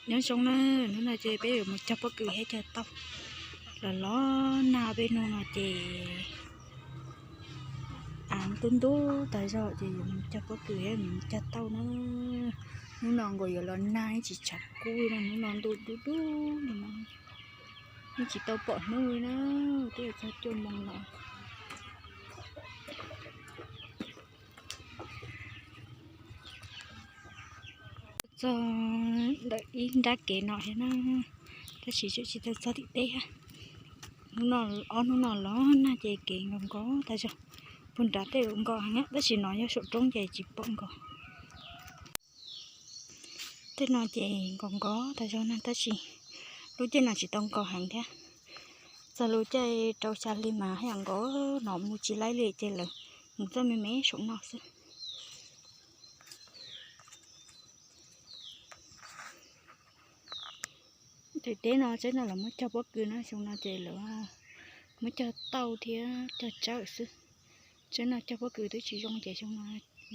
Nyob zoo na, hnub no ces peb yuav mus cog pob kws thiab cog tauj. Los los nag peb hnub no ces av ntub ntub tas zog ces yuav mus cog pob kws thiab mus cog tauj na. Hnub no nkaus yuav los nag tsis tshav kub li no, hnub no ntuj dub dub li no. Yeej tsis tau pom hnub li na, twb yuav txog cuaj moos lawm. Txog ntawm ib nrab kev no thiab na, tab sis tseem tsis tau txog tim teb thiab. Hnub no, ob hnub no los nag ces kev nkos nkos tas zog. Puag nrad tej nkos heev, tab sis no yog saum roob ces tsis pom nkos. Tej no ces nkos nkos tas zog na, tab sis lub caij no tsis tau nkos heev thiab. Txog lub caij rau xya hli mas haj yam nkos, hnov mus tsis laib li ces lawv mus txoj me me saum no xwb. Tim teb no tseeb no lawv muab cog pob kws na, xyoo no ces lawv muab cog tauj thiab cog tsawb xwb. Tseeb no cog pob kws twb tsis zoo ces xyoo no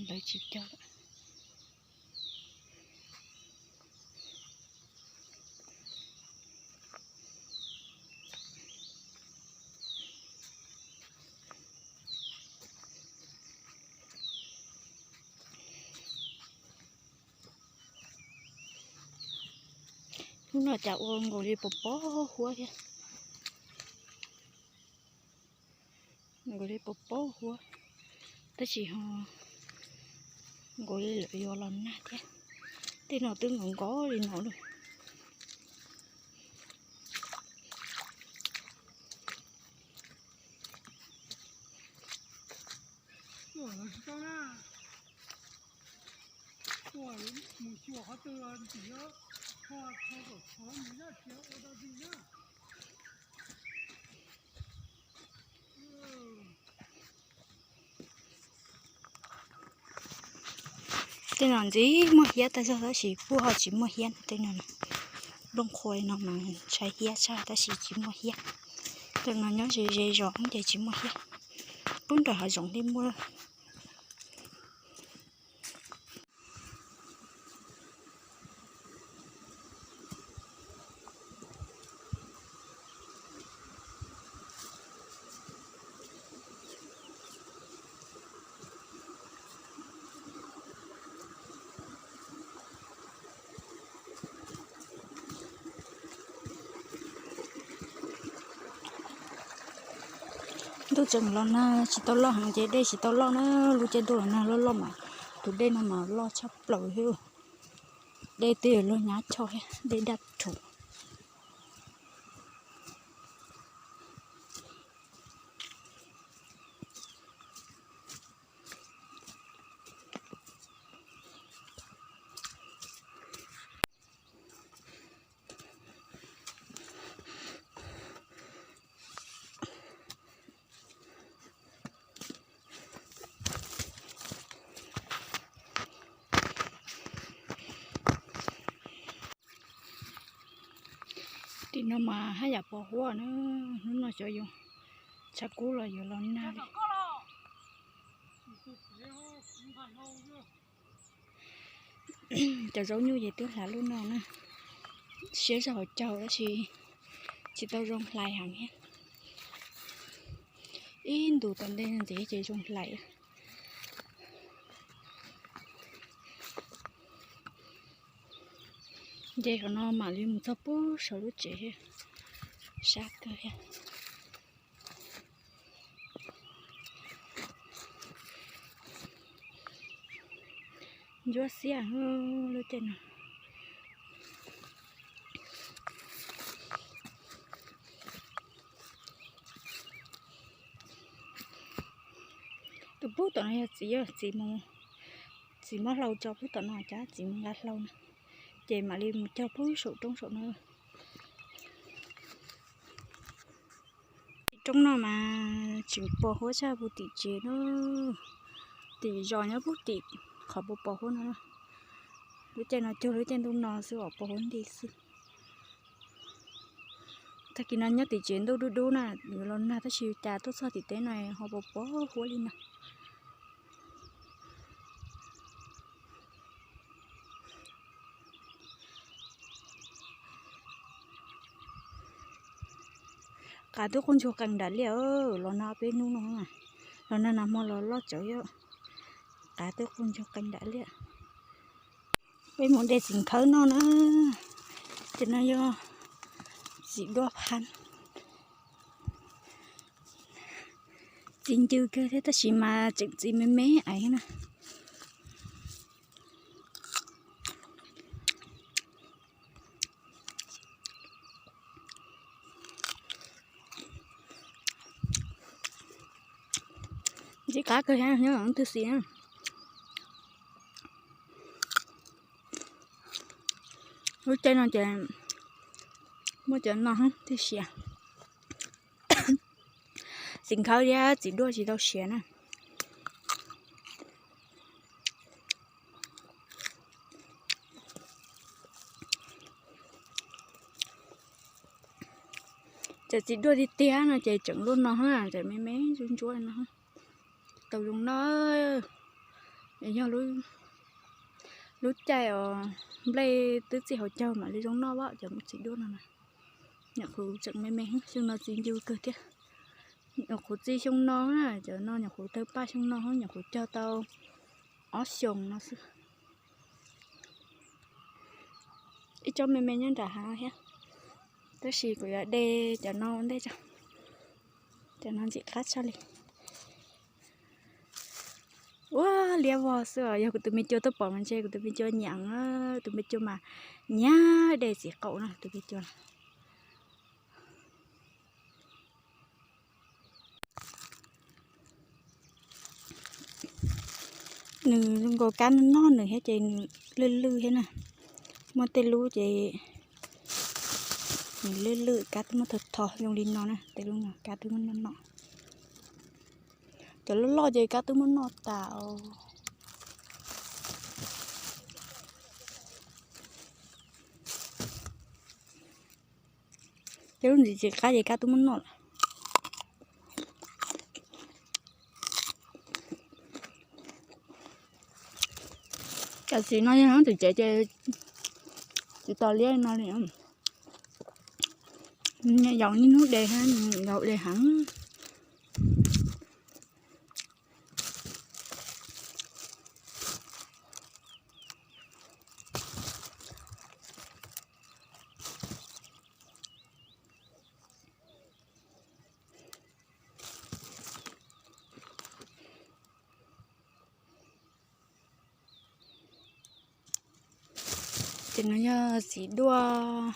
lawv tsis cog lawm. Hnub no cas ua nkaus li pos pos huab thiab. Nkaus li pos pos huab, tab sis ho nkaus li lawv yuav los nag thiab. Tej no twb nkaus nkaus li no lawm. Tej no ntxim muaj hiab tas zog tab sis kuj ho tsis muaj hiab tej no. Nplooj qhuav no mas ntshai hiab tshaj tab sis tsis muaj hiab. Tej no nyob ze ze zos ces tsis muaj hiab. Pub nram hav zoov li muaj. Ntuj tseem los nag tsis tau loj heev ces dej tsis tau loj na, lub caij ntuj los nag loj loj mas tus dej no mas loj tshaj plaws thiab. Dej twb yuav luag nyab choj thiab, dej daj rhuv. Tim no mas haj yam pos huab na, hnub no xyov yuav tshav kub los yuav los nag li. Cov zaub nyuj ces twb hlav lub no na, siab zog hauv caug tab sis tsis tau zoo hlais heev thiab. Ib ntus tom ntej ntxiv ces zoo hlais. Nce qhov no mam li mus txog pub saum lub tsev, sab kawg thiab. Ntsuab xiab lub caij no. Tus pub tom no yog txiv, txiv mus, txiv muab hlau tso pub tom no, cas txiv mus nqa hlau na, ces mam li mus cog pub saum roob saum no. Tim roob no mas tseem pos huab tshaj puag tim tsev na. Tim zos nyob puag tim qhov pos pos huab no. Lub caij no cuag lub caij ntuj no xwb os, pos huab nti xwb. Tag kis no nyob tim tsev ntuj dub dub na, yuav los nag tab sis cas tuaj txog tim teb no ho pos pos huab li no. Qav twb quaj ntsuag qees nram liaj, los nag peb hnub no, los nag nag hmo los loj tsawv, qav twb quaj ntsuag qees nram liaj. Peb mus de txiv nkhawb noj na. Ces no yog txiv duaj phab, txiv ncw kawg thiab tab sis mas tseem txiv me me aiv na. Ntxim qab kawg thiab, nyob twg xis na. Lub caij no ces muaj cov no thiaj siav. Txiv nkhawb thiab txiv duaj tsis tau siav na. Cov txiv duaj tiag tiag no ces tseem luaj no, cov me me ntsuab ntsuab no tau zoo noj. Yog lub caij os nplej twb txij hauv caug mam li zoo noj, cov txiv duaj no. Nyuam qhuav tseem me me, xyoo no txiv ncw kawg thiab. Nyuam qhuav txij xyoo no, cov no nyuam qhuav tawg paj xyoo no, nyuam qhuav cog tau ob xyoos no xwb. Ib tsob me me nyob nram hav no thiab, tab sis kuv yuav de cov no ua ntej tso. Cov no ntxim qab tshaj li. Ua liab vog xwb os, yog kuv tus me cua tuaj pom mas ntshe kuv tus me cua nyeem, tus me cua mas nyiam de txiv qaum na tus me cua. Nws zoo nkaus kab noj noj nws thiab ces nws lwj lwj thiab na. Muaj tej lub ces nws lwj lwj, kab twb muab tho tho zoo li no na, tej lub no kab twb muab noj noj. Cov loj loj ces kab twb muab noj tas os. Cov lub ntxim ntxim qab ces kab twb muab noj lawm. Cov txiv no yog nyob tim tsev ces tsis tau liab no li. Yaus niaj hnub de, yaus de heev. Ces no yog txiv duaj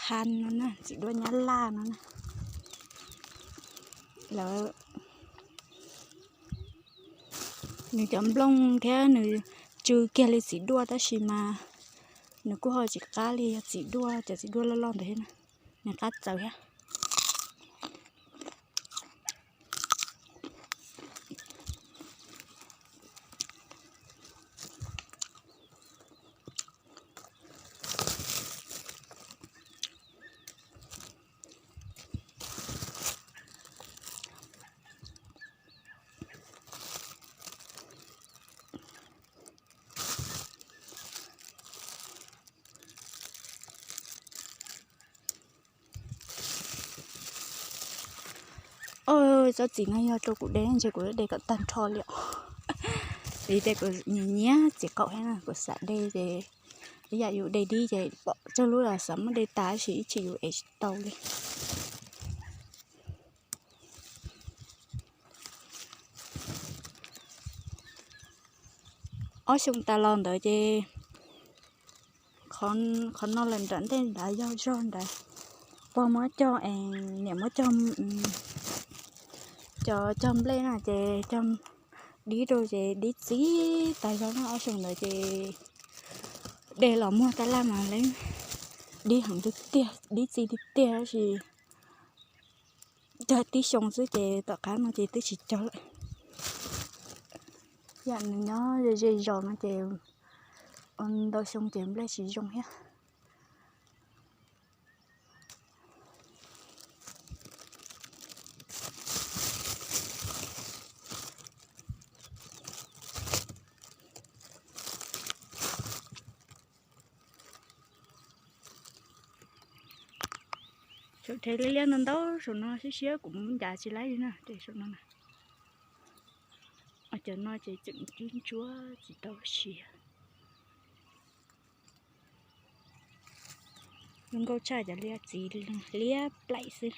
phab no na, txiv duaj nyab laj no na. Lawv, nws cov nplooj thiab nws tsw kiag li txiv duaj tab sis mas nws kuj ho tsis qab li yog txiv duaj, cov txiv duaj loj loj ntawd thiab na, nws qab txawv thiab. Oj, tsob txiv no yog rau kuv de ntshe kuv de kom tag nrho li os. Vim tias kuv nyiam nyiam txiv qaum thiab na, kuv xav de ces ib yam yus de dib ces pom tsawg lub los xav muab de tas tab sis ib txhis yus ev tsis tau li. Ob xyoo tas los ntawd ces qhov no lawm nram ntej nrad yog zog nrad, pog muab cog es niam muab cog, cov cog nplej na ces cog dib rau ces dib txi tas zog na. Ob xyoo ntawd ces de los muag tab laj mas lawv dib heev tiag tiag, dib txi tiag tiag tab sis cog tib xyoo xwb ces tom qab no ces twb tsis cog lawm. Yam nws nyob ze ze zos no ces ntau xyoo ces nplej tsis zoo thiab. Cov rhe liab liab ntau ntau saum no siab siab kuv mus ncav tsis laib li na, rhe saum no na. Cov no ces tseem cub ntsuab tsis tau siav. Zoo nkauj tshaj cov liab txiv liab plaim xwb.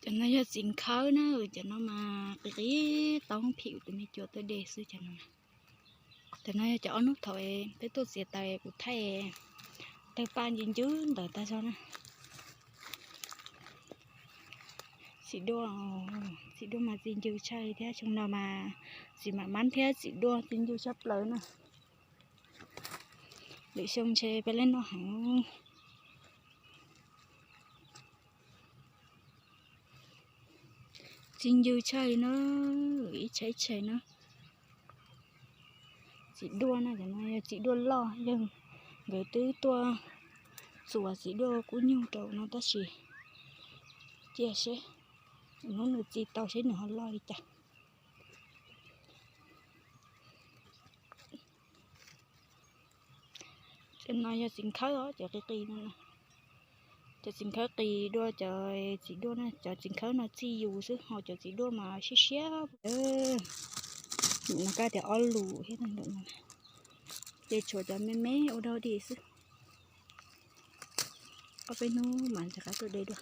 Cov no yog txiv nkhawb na, cov no mas qis qis tau phim tus me cua tuaj de xwb cov no. Cov no yog cov ob hnub thaum peb tuaj txiav taws kuv thaij tawg paj ncw ncwb ntawd tag zog na. Txiv duaj, txiv duaj mas txi ncw tshaj li thiab, xyoo no mas txiv mam mab thiab txiv duaj txi ncw tshaj plaws na. Lwm xyoo ntshe peb leb noj heev. Txi ncw tshaj li na, ib tsheb tsheb na. Txiv duaj na, cov no yog txiv duaj loj, yog nkawd twb tuaj txuas txiv duaj kub nyuj rau no tab sis cia seb hnub nws txi tau seb nws ho loj li cas. Cov no yog txiv nkhawb os, cov qis qis no. Cov txiv nkhawb qis dua cov txiv duaj na, cov txiv nkhawb no txi yus xwb, ho cov txiv duaj mas siab siab. Nim no kab tias ob lus thiab ntawm no, ces tshuav cov me me ua dog dig xwb. Ob peb hnub mas rov qab tuaj de dua.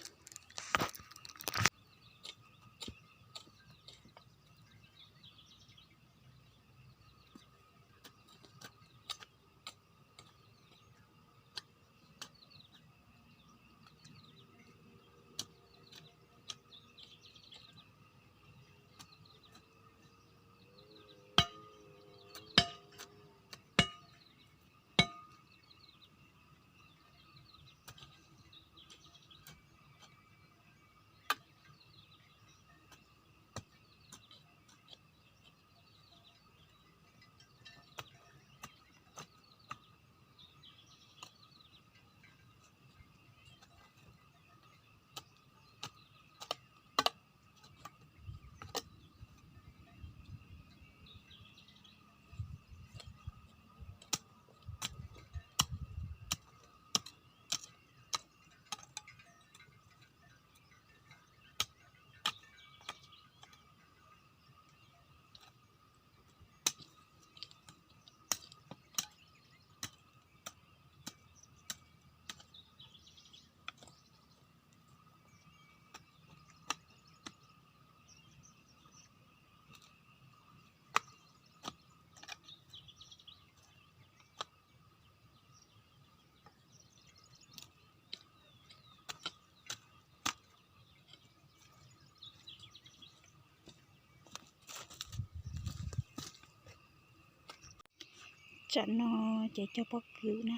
Tsam no ces cog pob kws na.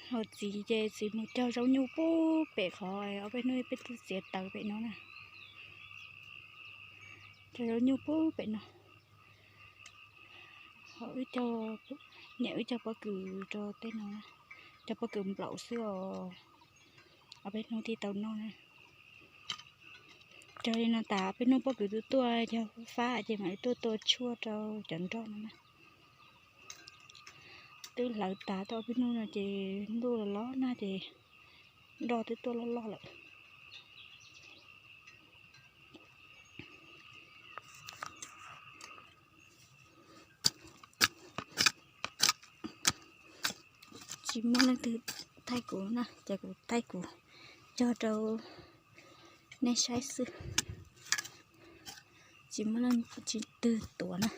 Ho txiv ces txiv mus cog zaub nyuj pub pem qhov ob peb hnub peb tuaj txiav taws pem no na. Cog zaub nyuj pub pem no. Ho wb cog, niam wb cog pob kws rau tej no, cog pob kws nplaum xwb os. Ob peb hnub thiaj tau noj na. Cog li no tas peb hnub pob kws twb tuaj cog fab ces mam li tuaj tua tshuaj rau cov nroj no na. Twb hlawv tas tau ob peb hnub no ces ntuj los los nag ces nroj twb tuaj loj loj lawm. Tsis muaj leej twg thaij kuv na, ces kuv thaij kuv cog rau nej saib xwb. Tsis muaj leej twg tuav na,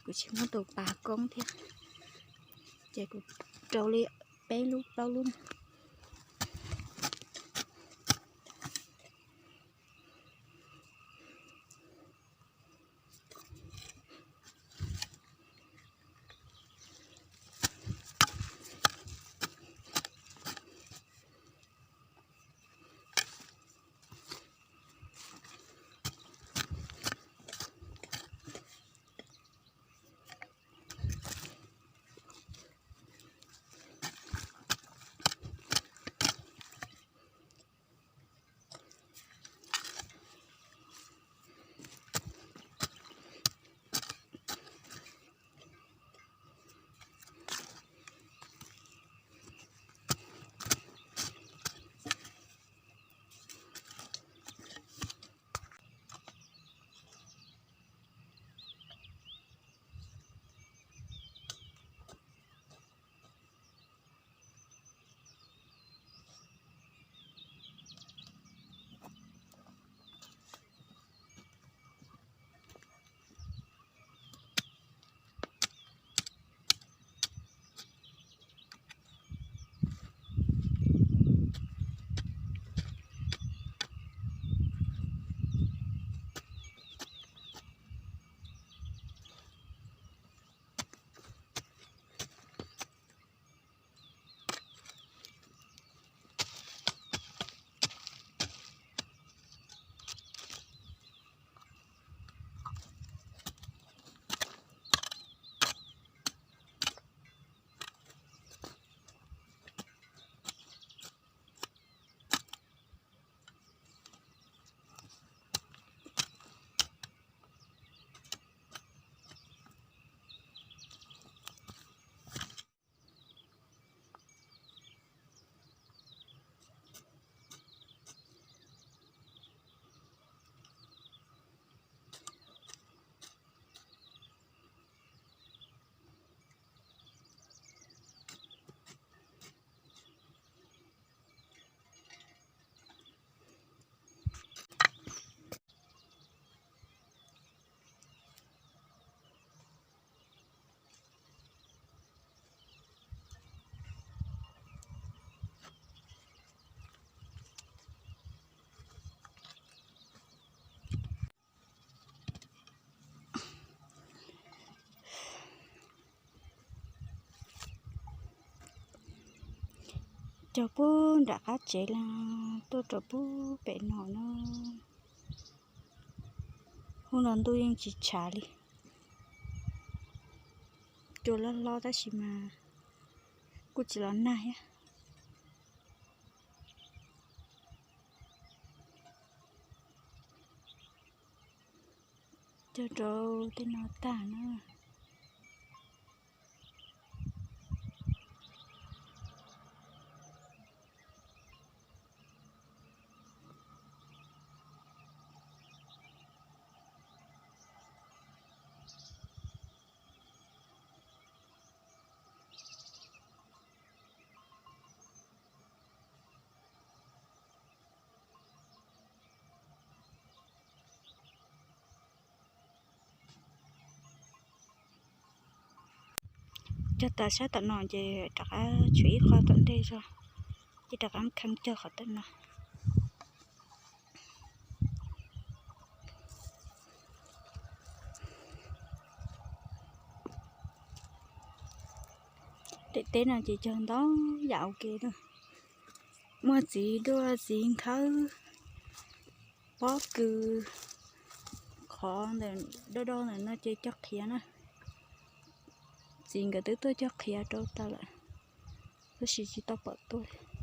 kuv tsis muaj tus pav koob thiab, ces kuv rau li peb lub plaub lub na. Cog puag nram qab tsev los tuaj rau puag pem no na. Hnub no ntuj yeej tsis tshav li. Cua loj hlob tab sis mas kuj tsis los nag thiab. Cog rau tej no tag na. Cog tas sab tom no ces rov qab tshuav ib qho tom ntej zog, ces rov qab kheeb cog qhov tom no. Daim teb no ces cog ntau yam ua ke na. Muaj txiv duaj txiv nkhawb, pob kws, qhov ntawm dau dau ntawm no ces cog qhiav na. Txiv nkawd twb tuaj cog qhiav rau tas lawm, tab sis tsis tau pom tuaj li.